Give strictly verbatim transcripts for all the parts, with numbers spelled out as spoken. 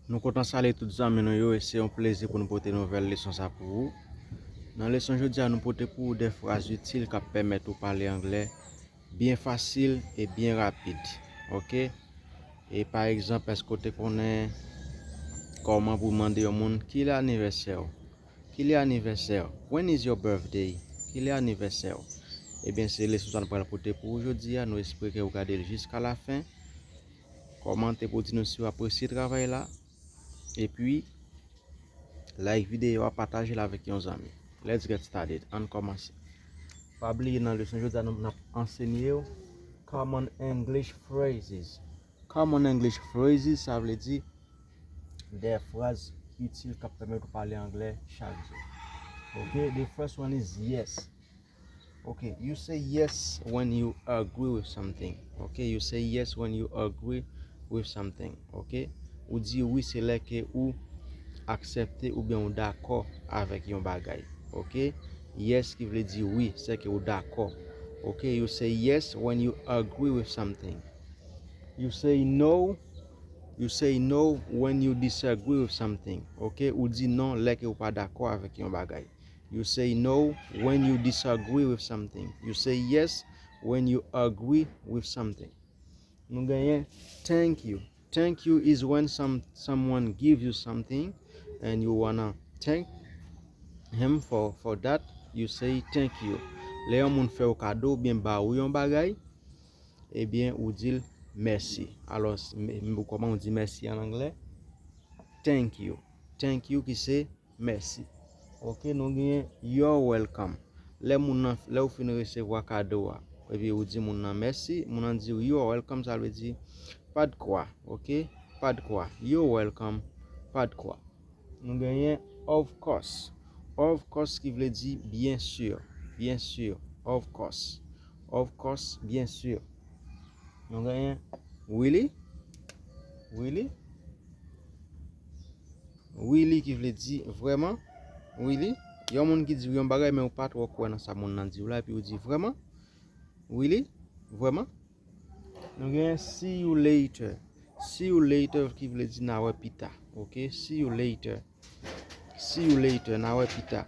Nou kontan salye tout zanmi nou yo e se yon plezi pou nou pote nouvèl leson sa pou ou. Nan leson jodi a, nou pote pou ou de fraz itil k ap pèmèt ou pale anglè byen fasil e byen rapid. Oke? E pa egzanp, èske w te konnen kòman pou mande yon moun ki lè anivèsè w? Ki lè anivèsè w? When is your birthday? Ki lè anivèsè w? Ebyen, se leson sa nou pral pote pou ou jodi a. Nou espere ke w gade l jiska lafen. Kòmante pou di nou si w apresye travay la. Epi, like videyo a, pataje l avèk yon zanmi. Let's get started. Ann kòmanse. Pa bliye nan leson jodi a nou ap ansenye w common English phrases. Common English phrases, sa vle di de fraz itil k ap pèmèt ou pale anglè chak jou. Ok, the first one is yes. Ok, you say yes when you agree with something. Ok, you say yes when you agree with something. Ok, ou di wi se lè ke ou aksepte oubyen ou dakò avèk yon bagay. Ok, yes ki vle di wi, se ke ou dakò. Ok, you say yes when you agree with something. You say no, you say no when you disagree with something. Ok, ou di non lè ke ou pa dakò avèk yon bagay. You say no when you disagree with something. You say yes when you agree with something. Nou genyen thank you. Thank you is when some, someone gives you something and you wanna thank him for, for that. You say thank you. Lè yon moun fè w kado oubyen ba ou yon bagay, ebyen, ou di l mèsi. Alò, m- m- kòman ou di mèsi an anglè? Thank you. Thank you ki se mèsi. Ok, nou genyen you're welcome. Lè moun nan, lè ou fin resevwa kado a, epi ou di moun nan mèsi, moun nan di w you're welcome, sa vle di pa de quoi, ok? Pa de quoi. You're welcome, pa de quoi. Nou genyen of course. Of course ki vle di byen si, byen si. Of course. Of course, byen si. Nou genyen really. Really. Really ki vle di vrèman. Really. Yon moun ki di w yon bagay men ou pa twò kwè nan sa moun nan di w la epi ou di vrèman. Really. Vrèman. Nou genyen see you later. See you later ki vle di n a wè pita. Ok, see you later. See you later, n a wè pita.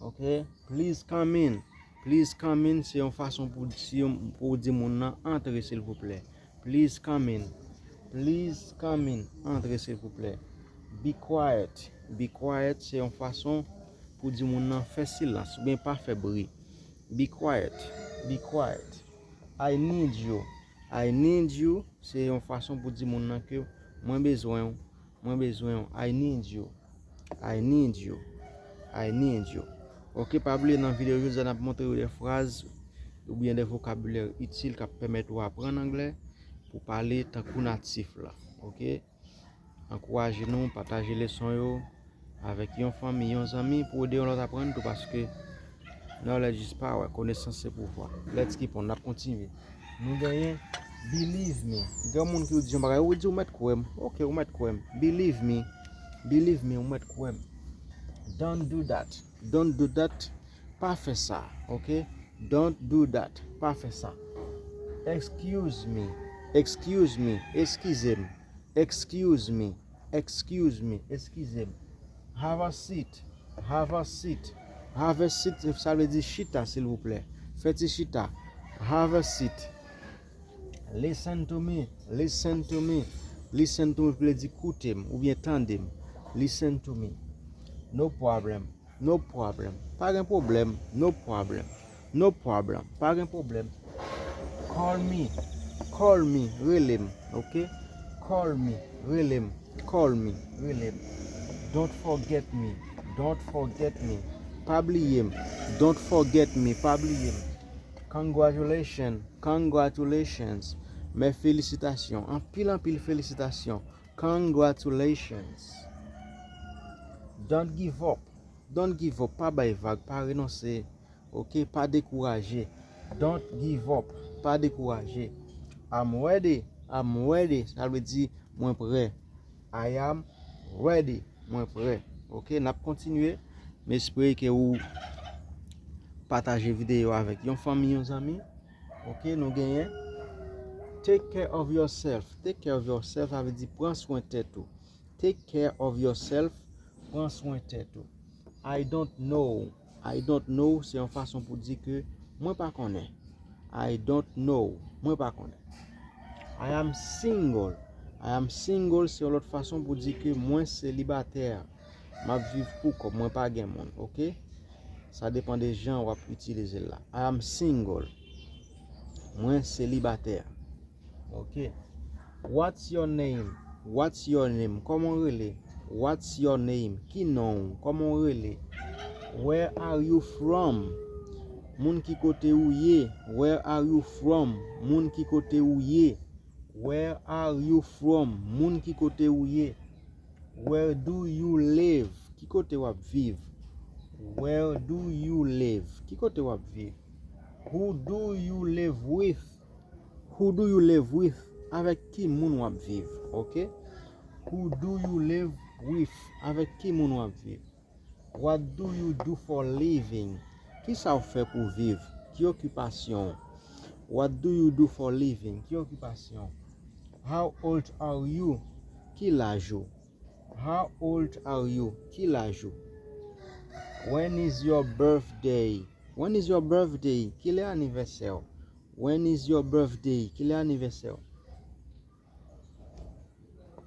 Ok, please come in. Please come in se yon fason pou, si yon, pou w di moun nan antre silvouplè. Please come in. Please come in, antre silvouplè. Be quiet. Be quiet se yon fason pou di moun nan fè silans oubyen pa fè bri. Be quiet. Be quiet. I need you. I need you se yon fason pou di moun nan ke mwen bezwen w. Mwen bezwen w. I need you. I need you. I need you. Ok, pa bliye nan videyo jodi a n ap montre w de fraz oubyen de vokabilè itil k ap pèmèt ou aprann anglè pou pale tankou natif la. Ok? Ankouraje nou, pataje leson yo avèk yon fanmi, yon zanmi pou ede yon lòt aprann tou paske knowledge is power, konesans se pouvwa. Let's keep on, n ap kontinye. Nou genyen believe me. Gen moun ki di yon bagay, ou di ou mèt kwè m. Ok, ou mèt kwè m. Believe me. Believe me, ou mèt kwè m. Don't do that. Don't do that. Pa fè sa, ok? Don't do that. Pa fè sa. Excuse me. Excuse me. Eskize m. Excuse me. Excuse me. Eskize m. Have a seat. Have a seat. Have a seat, sa vle di chita, silvouplè. Fè ti chita. Have a seat. Listen to me. Listen to me. Listen to me vle di koute m oubyen tande m. Listen to me. No problem. No problem. Pa gen pwoblèm. No problem. No problem. Pa gen pwoblèm. Call me. Call me. Rele m. Ok? Call me. Rele m. Call me. Rele m. Don't forget me. Don't forget me. Pa bliye m. Don't forget me. Pa bliye m. Congratulations. Congratulations. Mes félicitations. Anpil, anpil felisitasyon. Congratulations. Don't give up. Don't give up. Pa bay vag. Pa renonse. Ok? Pa dekouraje. Don't give up. Pa dekouraje. I'm ready. I'm ready. Sa vle di, mwen prè. I am ready. Mwen prè. Ok? N ap kontinye. M espere ke ou pataje videyo avèk yon fanmi, yon zanmi. Ok? Nou genyen take care of yourself. Take care of yourself, sa vle di pran swen tèt ou. Take care of yourself. Pran swen tèt ou. I don't know. I don't know se yon fason pou di ke mwen pa konnen. I don't know. Mwen pa konnen. I am single. I am single se yon lòt fason pou di ke mwen selibatè. M ap viv pou kò m, mwen pa gen moun, oke? Sa depann de jan w ap itilize l la. I am single. Mwen selibatè. Oke. What's your name? What's your name? Kòman w rele? What's your name? Ki non w? Kòman w rele? Where are you from? Moun ki kote ou ye? Where are you from? Moun ki kote ou ye? Where are you from? Moun ki kote ou ye? Where do you live? Ki kote w ap viv? Where do you live? Ki kote w ap viv? Who do you live with? Who do you live with? Avèk ki moun w ap viv? Oke? Who do you live with? Avèk ki moun w ap viv? What do you do for living? Ki sa w fè pou viv? Ki okipasyon w? What do you do for living? Ki okipasyon w? How old are you? Ki laj ou? How old are you? Ki laj ou? When is your birthday? When is your birthday? Kilè anivèsè w? When is your birthday? Kilè anivèsè w?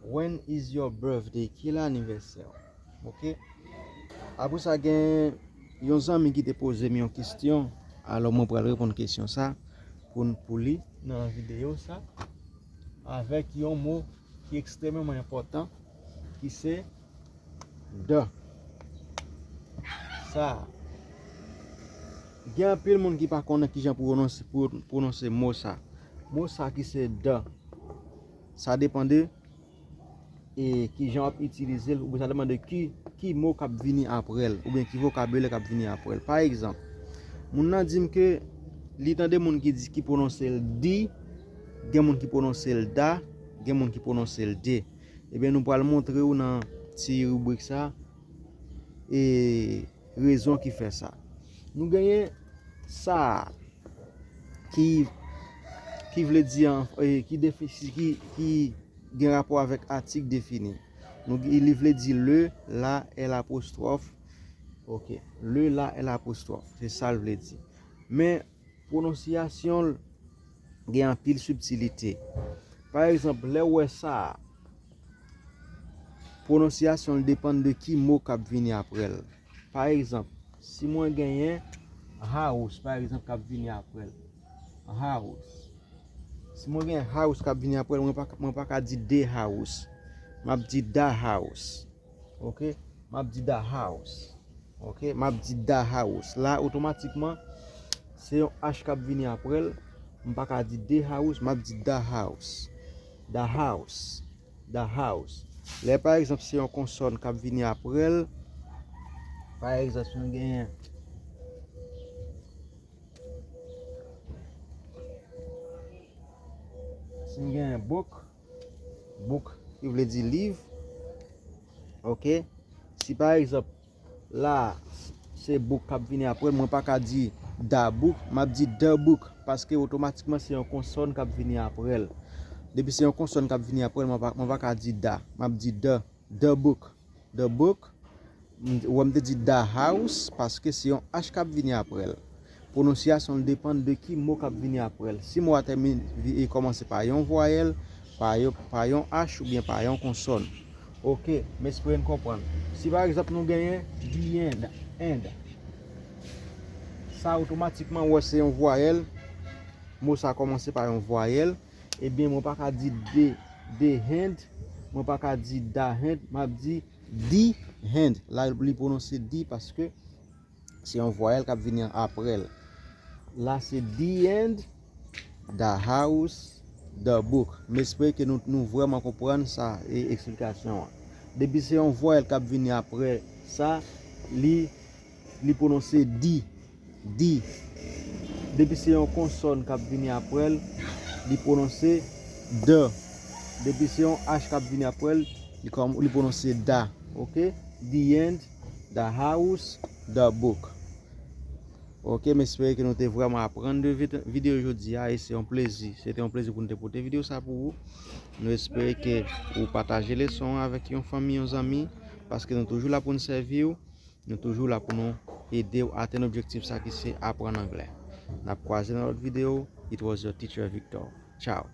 When is your birthday? Kilè anivèsè w? Oke. Apre sa, gen yon zanmi ki te poze m yon kesyon. Alò, mwen pral reponn kesyon sa pou n, pou li nan videyo sa avèk yon mo ki ekstrèmeman enpòtan, ki se the. Sa. Gen anpil moun ki pa konnen kijan pou pwononse, pou pwononse mo sa. Mo sa ki se the. Sa depann de e kijan w ap itilize l, oubyen sa depann de ki, ki mo k ap vini apre l, oubyen ki vokabilè k ap vini apre l. Pa egzanp, moun nan di m ke li tande moun ki di, ki pwononse l di, gen moun ki pwononse l da, gen moun ki pwononse l de. Ebyen, nou pral montre w nan ti ribrik sa, e rezon ki fè sa. Nou genyen sa ki, ki vle di an, e, ki defi-, ki, ki gen rapò avèk atik defini. Nou, li vle di le, la, L apostwòf. Oke. Le, la, L apostwòf. Se sa l vle di. Men, pwononsyasyon l gen anpil sibtilite. Pa egzanp, lè w wè sa a, pwononsyasyon l depann de ki mo k ap vini apre l. Pa egzanp, si mwen genyen house, pa egzanp, k ap vini apre l. House. Si mwen gen house k ap vini apre l, mwen pa, mwen pa ka di the house. M ap di the house. Oke? M ap di the house. Oke? M ap di the house. La, otomatikman, se yon H k ap vini apre l. M pa ka di the house, m ap di the house. The house. The house. Lè, pa egzanp, se yon konsòn k ap vini apre l, pa egzanp, si nou genyen, si nou genyen book, book ki vle di liv, oke? Si, pa egzanp, la, se book k ap vini apre l, mwen pa ka di the book, m ap di the book, paske otomatikman se yon konsòn k ap vini apre l. Depi se yon konsòn k ap vini apre l, mwen pa, mwen pa ka di the, m ap di the, the book, the book. M, ou wè m te di the house, paske se yon H k ap vini apre l. Pwononsyasyon l depann de ki mo k ap vini apre l. Si mo a tèmine, vi-, e kòmanse pa yon vwayèl, pa yon, pa yon H oubyen pa yon konsòn. Oke, m espere n konprann. Si pa egzanp nou genyen the end, end. Sa otomatikman, ou wè se yon vwayèl. Mo sa kòmanse pa yon vwayèl. Ebyen, mwen pa ka di the, the hand. Mwen pa ka di the hand. M ap di the hand. La, li pwononse the paske se yon vwayèl k ap vini apre l. La, se the end, the house, the book. M espere ke nou, nou vrèman konprann sa, e, eksplikasyon an. Depi se yon vwayèl k ap vini apre sa, li, li pwononse the, the. Depi se yon konsòn k ap vini apre l, li pwononse the. Depi se yon H k ap vini apre l, li kòm, li pwononse the. Oke? The end, the house, the book. Ok, m espere ke nou te vrèman aprann de vid- videyo jodi a, e se yon plezi. Se te yon plezi pou nou te pote videyo sa pou ou. Nou espere ke ou pataje leson an avèk yon fanmi, yon zanmi, paske nou toujou la pou nou sèvi w, nou toujou la pou nou ede w atenn objektif sa ki se aprann anglè. N ap kwaze nan lòt videyo. It was your teacher Victor. Ciao.